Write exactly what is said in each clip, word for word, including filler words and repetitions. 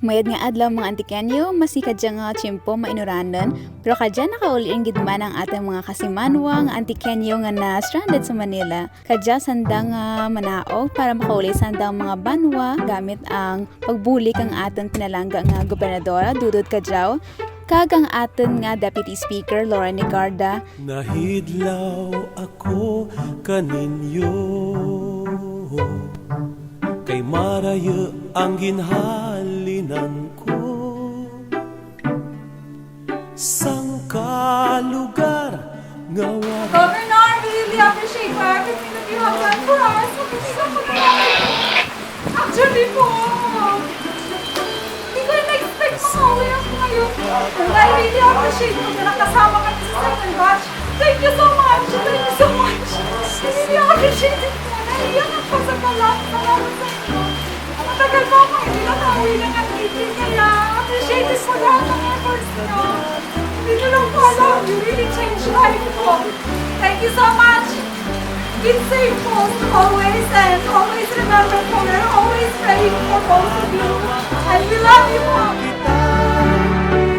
Mayad nga adlaw, mga Antiqueño, maski kadya nga tiyempo mainuranan, pero kadya nakauli run gid man ang atun mga kasimanwa nga Antiqueño nga na-stranded sa Manila. Kadya sanda nga manaog para makauli sa andang mga banwa gamit ang pagbulig kang atun pinalangga nga Gobernadora Dodod Cadiao, kag ang atun nga Deputy Speaker Loren Legarda. Nahidlaw ako kaninyo, kay marayu ang ginhalinan ko. Sangka lugar nga wara. Governor, we really appreciate for everything that you have done for us. Actually po, hindi ko na-expect makauwi ako ngayon. And I really appreciate po na nakasama kami sa second batch. Thank you so much. Thank you so much. I really appreciate it po. Naiiyak ako sa pala-, salamat sa inyo. Matagal po ako hindi nakauwi ng Antique, kaya appreciate it po lahat ng efforts niyo. Hindi niyo lang po alam, you really changed life po. Thank you so much. Keep safe po always, and always remember po, we're always praying for both of you. And we love you po.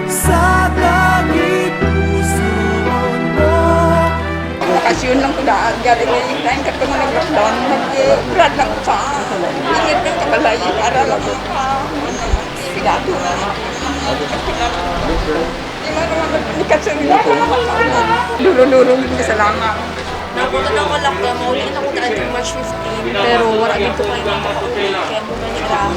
Sa tagipusoon mo. Bakasyon lang ko daan, galing nga yung time katong nag-lockdown, nag-abroad lang sa init ng kabalay, para lang maka-, ano, sigado na. Di man naman magpanikat sa inyo. Duro-duro, salamat. Naabot na ako lockdown, mauli na ako daan March fifteen, pero wala gid ko pa rin makauwi, kaya mo na nila.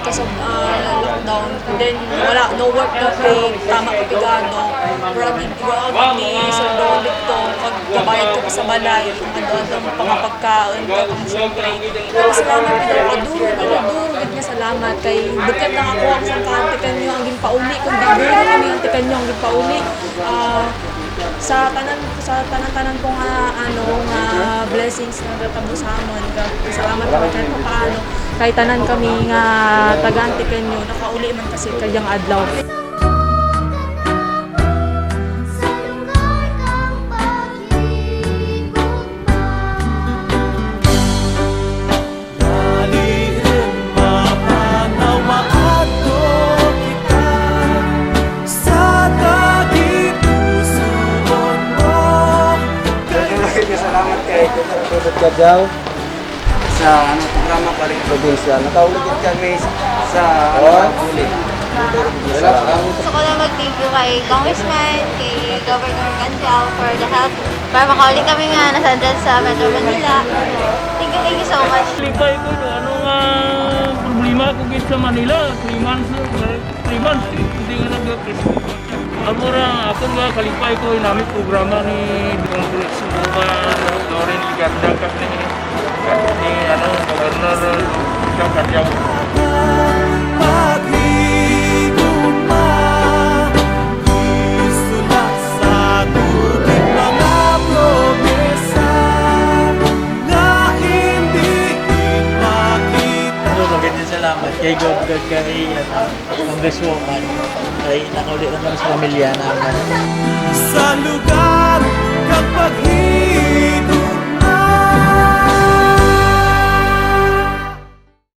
Because of, ah, lockdown. Then, wala, no work, no pay, tama ka pigado. Wala gid, wala gid ni sweldo dito, pag gabayad ko pa sa balay, ang adlaw-adlaw nga pangapagkaun, kag pang siyempre. Pero salamat gid ako, duro, duro, duro gid nga salamat kay bukut lang ako, ang sangka Antiqueño ang ginpauli, kundi duro kami Antiqueño ang ginpauli. Ah, sa tanan, sa tanan-tanan po nga, ano, nga blessings nga gatabo sa amon, ga-, salamat kami kahit papaano. Kay tanan kami nga taga Antiqueño, nakauli man kasi kadyang adlaw. Dali run mapanaw maadto kita sa tagipusoon mo. Salamat kay Gobernador Dodod Cadiao sa, ano, programa Balik Probinsya. Nakauli gid kami sa, ano, uli. Gusto ko lang mag-thank you kay Congressman, kay Governor Cadiao for the help. Para makauli kami nga nasandal sa Metro Manila. Thank you, thank you so much. Kalipay ko, no, ano nga problema ko gid sa Manila, three months, eh, three months, hindi nga nag-, amo ra, ako nga kalipay ko, inami programa ni Congresswoman Loren Legarda, kag ni, kag ni, ano, Governor Dodod Cadiao. Maghigugma, isula sa tubig, mga promesa nga hindi makita. Ano, magandang salamat kay Gov, kag kay, ano, Congresswoman. Kay nakauli lang kami sa pamilya namin. Sa lugar kang paghigo.